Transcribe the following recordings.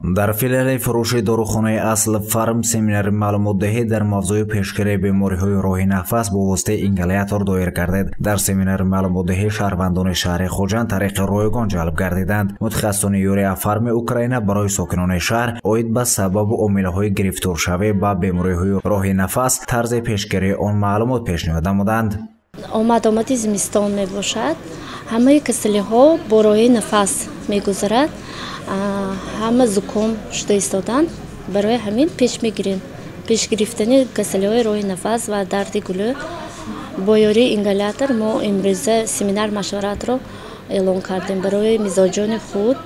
Дар филиали фурӯши дорухонаи Асл Фарм семинари маълумотдиҳӣ дар мавзӯи пешгирии бемориҳои роҳи нафас бо воситаи ингалятор доир гардид. Дар семинари маълумотдиҳӣ шаҳрвандони шаҳри Хуҷанд тариқи ройгон ҷалб гардиданд. Мутахассисони Юрия Фарми Украина барои сокинони шаҳр оид ба сабабу омилҳои гирифторшавӣ ба бемориҳои роҳи нафас, тарзи пешгирии он маълумот пешниҳод намуданд. Омад-омади зимистон мебошад. Ҳамаи касалиҳо бо роҳи нафас мегузарад. Ҳама зуком шуда истоданд. Барои ҳамин пеш мегирем. Пеш гирифтани касалиҳои роҳи нафас ва дарди гулӯ бо ёрии ингалятор мо имрӯза семинар машваратро эълон кардем барои мизоҷони худ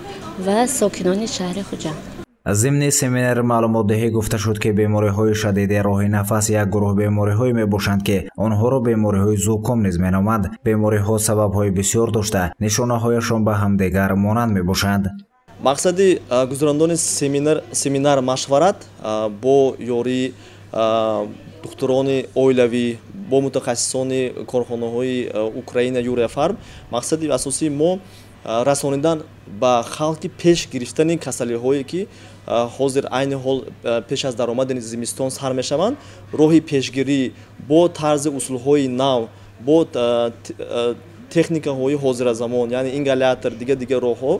ва сокинони шаҳри Хуҷанд. Зимни семинари маълумотдиҳӣ гуфта шуд, ки бемориҳои шадиди роҳи нафас як гурӯҳ бемориҳое мебошанд, ки онҳоро бемориҳои зуком низ меноманд. Бемориҳо сабабҳои бисёр дошта, нишонаҳояшон ба ҳамдигар монанд мебошанд. Мақсади гузарондани семинар машварат бо ёрии духтурони оилавӣ, бо мутахассисони корхонаҳои Украина Юрия Фарм, мақсади асосии мо расонидан ба халқи пеш гирифтани касалиҳое, ки ҳозир айни ҳол пеш аз даромадани зимистон сар мешаванд, роҳи пешгирӣ бо тарзи усулҳои нав, бо техникаҳои ҳозиразамон, яъне ингалятор, дигар роҳҳо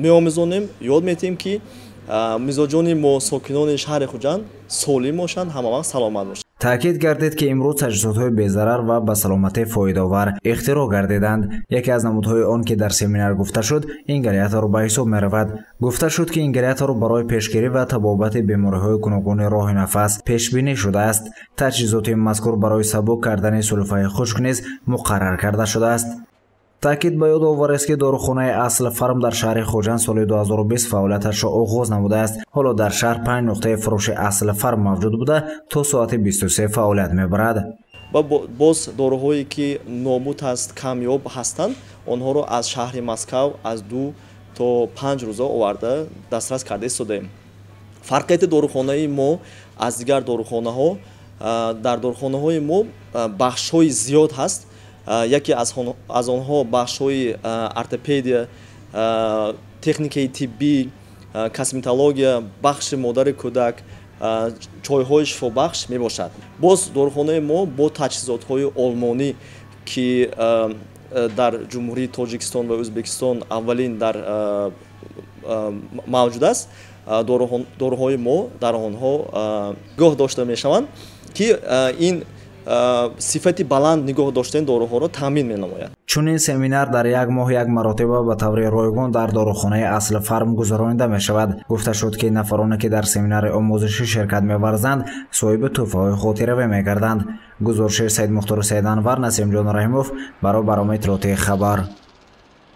меомӯзонем, ёд метиҳем, ки мизоҷони мо, сокинони шаҳри Хуҷанд солим бошанд, ҳамавақт саломат бошанд. Таъкид гардид, ки имрӯз таҷҳизотҳои безарар ва ба саломатӣ фоидаовар ихтироъ гардиданд. Яке аз намудҳои он, ки дар семинар гуфта шуд, ингалятор ба ҳисоб меравад. Гуфта шуд, ки ингалятор барои пешгирӣ ва табобати бемориҳои гуногуни роҳи нафас пешбинӣ шудааст. Таҷҳизоти мазкур барои сабук кардани сулфаи хушк низ муқаррар карда шудааст. Таъкид ба ёд оварест, ки дорухонаи Асл Фарм дар шаҳри Хуҷанд соли 2020 фаъолияташро оғоз намудааст. Ҳоло дар шаҳр 5 нуқтаи фурӯши Асл Фарм мавҷуд буда, то соати 23 фаъолият мебарад. Ва боз доруҳое, ки нобуд аст, камёб ҳастанд, онҳоро аз шаҳри Москав аз 2 то 5 рӯза оварда дастрас карда истодаем. Фарқияти дорухонаи мо аз дигар дорухонаҳо, дар дорухонаҳои мо бахшҳои зиёд ҳаст. Яке аз онҳо бахшҳои ортопедия, техникаи тиббӣ, косметология, бахши модари кӯдак, чойҳои шифобахш мебошад. Боз дорухонаи мо бо таҷҳизотҳои олмонӣ, ки дар Ҷумҳурии Тоҷикистон ва Ӯзбекистон аввалин дар мавҷуд аст, доруҳои мо дар онҳо нигоҳ дошта мешаванд, ки ин сифати баланд нигоҳ доштани доруҳоро таъмин менамояд. Чунин семинар дар як моҳ як маротиба ба таври ройгон дар дорухонаи Асл Фарм гузаронида мешавад. Гуфта шуд, ки нафароне, ки дар семинари омӯзишӣ ширкат меварзанд, соҳиби тӯҳфаҳои хотиравӣ мегарданд. Гузориши Саидмухтору Саиданвар, Насимҷон Раҳимов барои барномаи иттилоотии Хабар.